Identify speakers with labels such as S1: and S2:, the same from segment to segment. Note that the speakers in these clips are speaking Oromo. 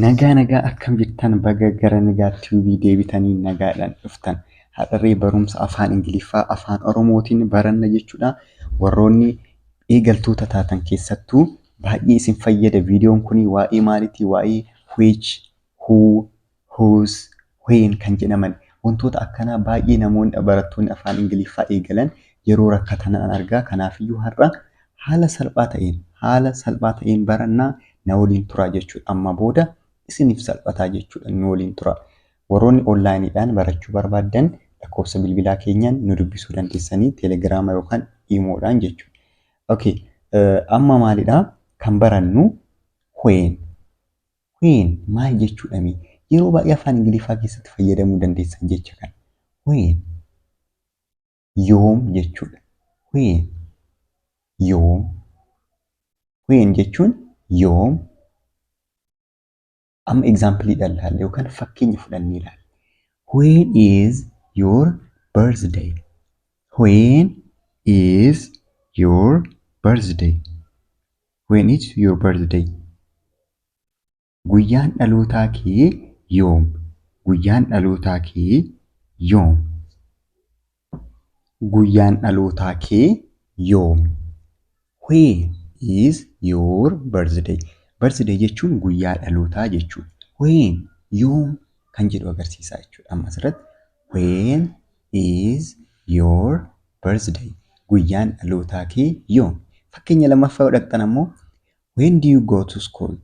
S1: Nagaa, nagaa, akkam jirtan? Baga gara Nagaa TV deebitanii nagaadhaan dhuftan. Har'arree barumsa afaan Ingiliffaa afaan Oromootiin baranna jechuudha. Warroonni eegaltoota taatan keessattuu baay'ee isin fayyada. Viidiyoon kun waa'ee maaliitii? Waa'ee which, who, whose, when kan jedhaman wantoota akkanaa baay'ee namoonni barattoonni afaan Ingiliffaa eegalan yeroo rakkatan argaa. Kanaafiyyuu har'a haala salphaa ta'een barannaa, na waliin turaa jechuudha. Amma booda isiniif salphataa jechuudha, nu waliin tura. Warroonni onlaayiniidhaan barachuu barbaaddan lakkoofsa bilbilaa keenyaan nu dubbisuu dandeessanii, Teelegiraama yookaan Iimoodhaan jechuudha. Okay, amma maalidhaa kan barannu? When. When maal jechuudha? Yeroo baay'ee afaan Ingiliffaa keessatti fayyadamuu dandeessan jecha kana. When yoom jechuudha. When yoom. When jechuun yoom. Amma exampleiidhaan ilaalla yookaan fakkeenya fudhannee ilaalla. When is your birthday? When is your birthday? When is your birthday? Guyyaan dhalootaa kee yoom? Guyyaan dhalootaa kee yoom? Guyyaan dhalootaa kee yoom? When is your birthday? Birthday jechuun guyyaa dhalootaa jechuudha. When yoom kan jedhu agarsiisa jechuudha. Amma asirratti when is your birthday? Guyyaan dhalootaa kee yoom? Fakkeenya lammaffaa yoo dhaqxan ammoo, when do you go to school?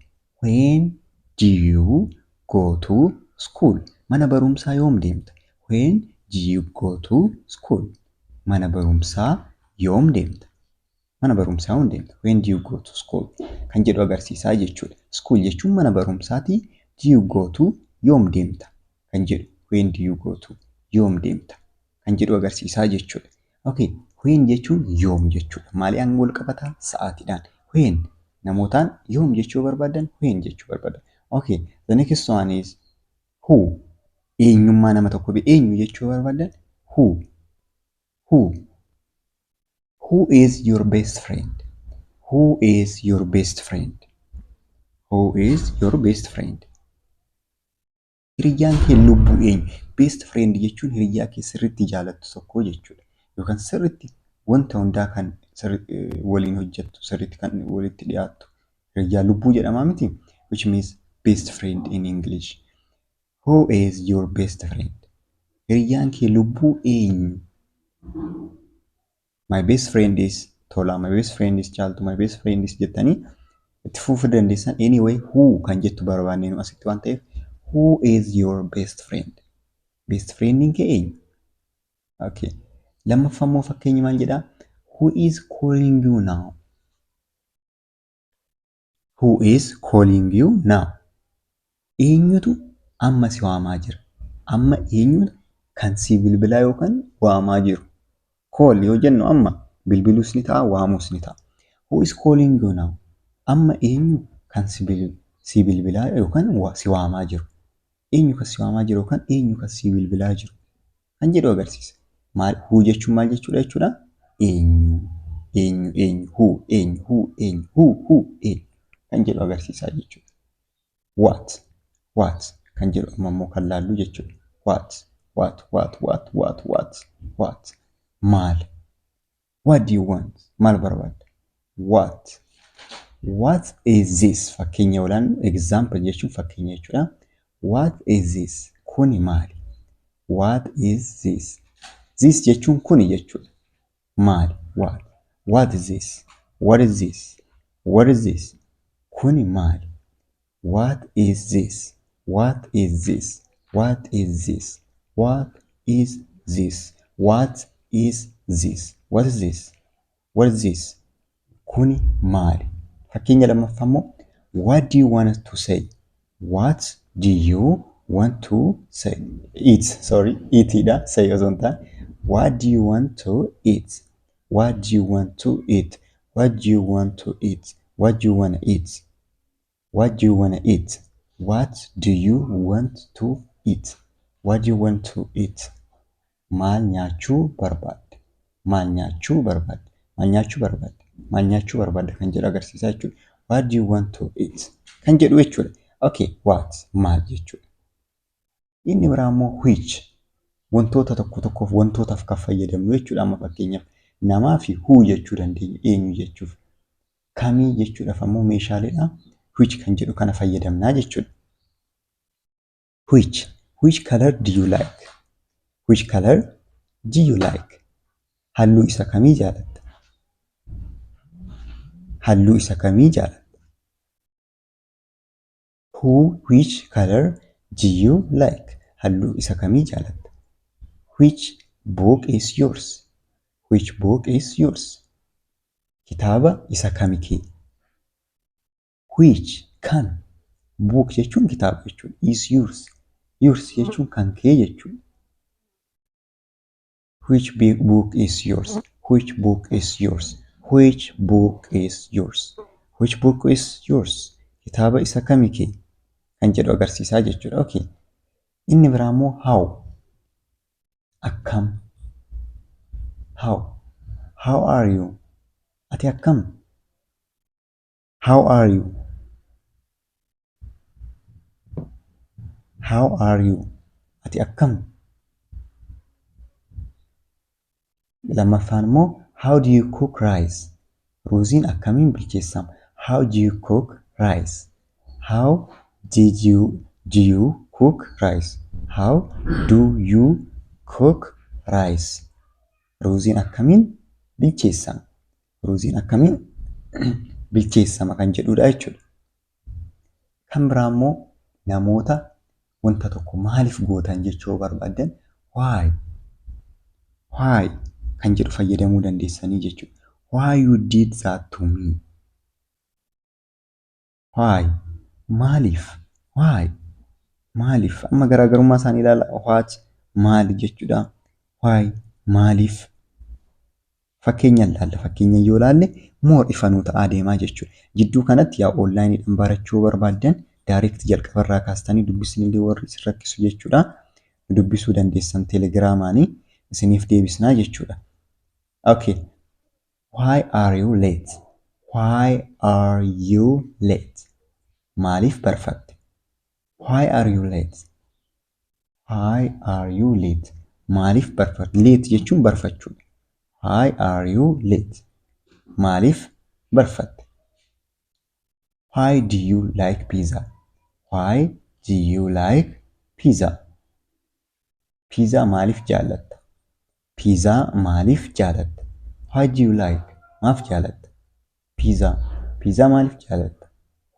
S1: When do you go to school? Mana barumsaa yoom deemta? When do you go to school? Mana barumsaa yoom deemta? Mana barumsaa yoom deemta? When do you go to school? Kan jedhu agarsiisaa jechuudha. School jechuun mana barumsaati. Do you go to yoom deemta kan jedhu, when do you go to yoom deemta kan jedhu agarsiisaa jechuudha. Okay, when jechuun yoom jechuudha. Maaliidhaan wal qabataa? Sa'aatiidhaan. When namootaan yoom jechuu barbaadan, when jechuu barbaadan. Okay, the next one is who. Eenyummaa nama tokko eenyu jechuu barbaadan, who. Who. Who is your best friend? Who is your best friend? Who is your best friend? Hiriyyaan kee lubbuu eenyu? Best friend jechuun hiriyyaa kee sirriitti jaalattu tokko jechuudha. Yookaan sirriitti wanta hundaa kan waliin hojjettu, sirriitti kan walitti dhiyaattu. Hiriyyaa lubbuu jedhamaa miti? Which means best friend in English. Who is your best friend? Hiriyyaan kee lubbuu eenyu? My best friend is Tola, my best friend is Caaltu, my best friend is jettanii itti fufuu dandeessan. Anyway, who kan jettu barbaanne nu asitti waan ta'eef, who is your best friend? Best friendiin kee eenyu? Okay. Lammaffaa immoo fakkeenyi maal jedhaa? Who is calling you now? Who is calling you now? Eenyutu amma si waamaa jira? Amma eenyutu kan si bilbilaa yookaan waamaa jiru? Call yoo jennu amma bilbiluus ni ta'a, waamuus ni ta'a. Who is calling you now? Amma eenyu kan si bilbilaa yookaan si waamaa jiru? Eenyu kan si waamaa jiru yookaan eenyu kan si bilbilaa jiru? Kan jedhu agarsiisa. Maal who jechuun maal jechuudha jechuudha? Eenyu, eenyu, eenyu, who, eenyu, who, eenyu, who, who, eenyu kan jedhu agarsiisaa jechuudha. What, what kan jedhu amma immoo kan laallu jechuudha. What, what, what, what, what, what, what, maal? What do you want? Maal barbaadda? What? What is this? Fakkeenya olaanoo, example jechuun fakkeenya jechuudha. What is this? Kuni maali? What is this? This jechuun kuni jechuudha. Maali? What? What is this? What is this? What is this? Kuni maali? What is this? What is this? What is this? What is this? What is this? What is this? What is this? Kuni maali? Fakkeenya lammaffaa immoo, what do you want to say? What do you want to say? Eat, sorry, eat dha. Say osoo hin taane. What do you want to eat? What do you want to eat? What do you want to eat? What do you want to eat? What do you want to eat? What do you want to eat? What do you want to eat? Maal nyaachuu barbaadda? Maal nyaachuu barbaadda? Maal nyaachuu barbaadda? Maal nyaachuu barbaadda kan jedhu agarsiisa jechuudha. What do you want to eat? Kan jedhu jechuudha. Okay, what maal jechuudha. Inni biraa immoo which wantoota tokko tokkoof wantootaaf kan fayyadamnu jechuudha. Amma fakkeenyaaf namaa fi who jechuu dandeenya eenyu jechuuf. Kamii jechuudhaaf ammoo meeshaaleedha. Which kan jedhu kana fayyadamnaa jechuudha. Which which color do you like? Which color do you like? Halluu isa kamii jaalatta? Halluu isa kamii jaalatta? Who which color do you like? Halluu isa kamii jaalatta? Which book is yours? Which book is yours? Kitaaba isa kami kee? Which kan book jechuun kitaaba jechuudha. Is yours. Yours jechuun kan kee jechuudha. Which book is yours? Which book is yours? Which book is yours? Which book is yours? Kitaaba isa kami kee? Kan jedhu agarsiisaa jechuudha. Okay. Inni biraa immoo how. Akkam. How. How are you? Ati akkam? How are you? How are you? Ati akkam? Lammaffaan immoo how do you cook rice? Ruuziin akkamiin bilcheessama? How do you cook rice? How did you do you cook rice? How do you cook rice? Ruuziin akkamiin bilcheessama? Ruuziin akkamiin bilcheessama kan jedhudha jechuudha. Kan biraa immoo namoota wanta tokko maaliif gootan jechuu barbaaddan why why kan jedhu fayyadamuu dandeessanii jechuudha. Why you did that to me? Why? Maaliif? Why? Maaliif? Amma garaagarummaa isaanii ilaala. What? Maali jechuudha. Why? Maaliif? Fakkeenya ilaalla. Fakkeenya yoo ilaalle more ifa nuu ta'aa deemaa jechuudha. Jidduu kanatti yaa onlaayiniidhaan barachuu barbaaddan direct jalqabarraa kaastanii dubbisni warri isin rakkisu jechuudha. Dubbisuu dandeessan telegiraamaanii isiniif deebisnaa jechuudha. Okay. Why are you late? Why are you late? Maaliif barfatte? Why are you late? Why are you late? Maaliif barfatte? Late jechuun barfachuudha. Why are you late? Maaliif barfatte? Why do you like pizza? Why do you like pizza? Pizza maaliif jaallatta? Pizza maaliif jaalatta? Why do you like? Maaf jaalatta? Pizza. Pizza maaliif jaalatta?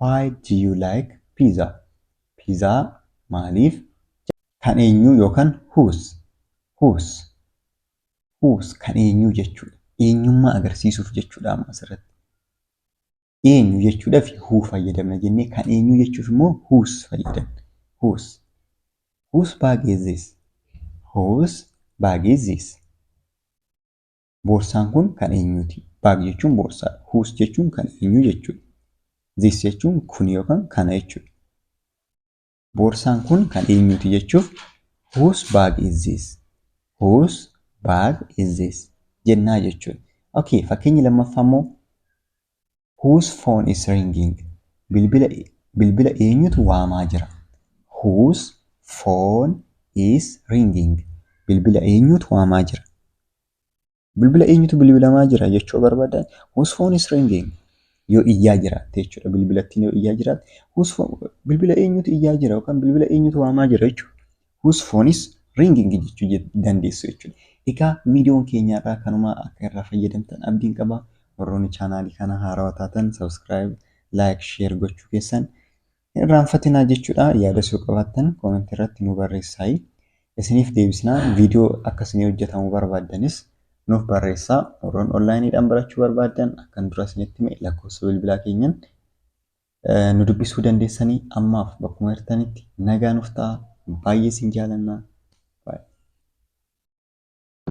S1: Why do you like pizza? Pizza maaliif kan eenyuu yookaan whose? Whose? Whose kan eenyuu jechuudha. Eenyummaa agarsiisuuf jechuudha amma asirratti. Eenyu jechuudhaaf who fayyadamna jennee kan eenyuu jechuuf immoo whose fayyadamna. Whose. Whose bag is this? Whose bag is this? Boorsaan kun kan eenyuuti? Bag jechuun boorsaadha. Whose jechuun kan eenyuu jechuudha. This jechuun kun yookaan kana jechuudha. Boorsaan kun kan eenyuuti jechuuf whose bag is this? Whose bag is this? Jennaa jechuudha. Okay, fakkeenyi lammaffaa immoo whose phone is ringing? Bilbila eenyutu waamaa jira? Whose phone is ringing? Bilbila eenyutu waamaa jira? Bilbila eenyutu bilbilamaa jira jechuu barbaadan whose phone is ringing? Yoo iyyaa jiraatte jechuudha. Bilbilattiin yoo iyyaa jiraatte whose phone bilbila eenyutu iyyaa jira yookaan bilbila eenyutu waamaa jira jechuudha. Whose phone is ringing jechuu dandeessu jechuudha. Egaa viidiyoon keenya irraa kanuma akka irraa fayyadamtan abdiin qaba. Warroonni chaanaalii kana haarawaa taatan subscribe, like, share gochuu keessan hin irraanfatinaa jechuudha. Yaada yoo qabaattan koomentii irratti nu barreessaa. Isiniif deebisnaa. Viidiyoo akka isinii hojjetamuu barbaaddanis nuuf barreessaa. Warroonni onlaayiniidhaan barachuu barbaaddan akkan dura isinitti hime lakkoofsa bilbilaa keenyan nu dubbisuu dandeessanii ammaaf bakkuma jirtanitti nagaa nuuf ta'a. Baay'ee isin jaalannaa.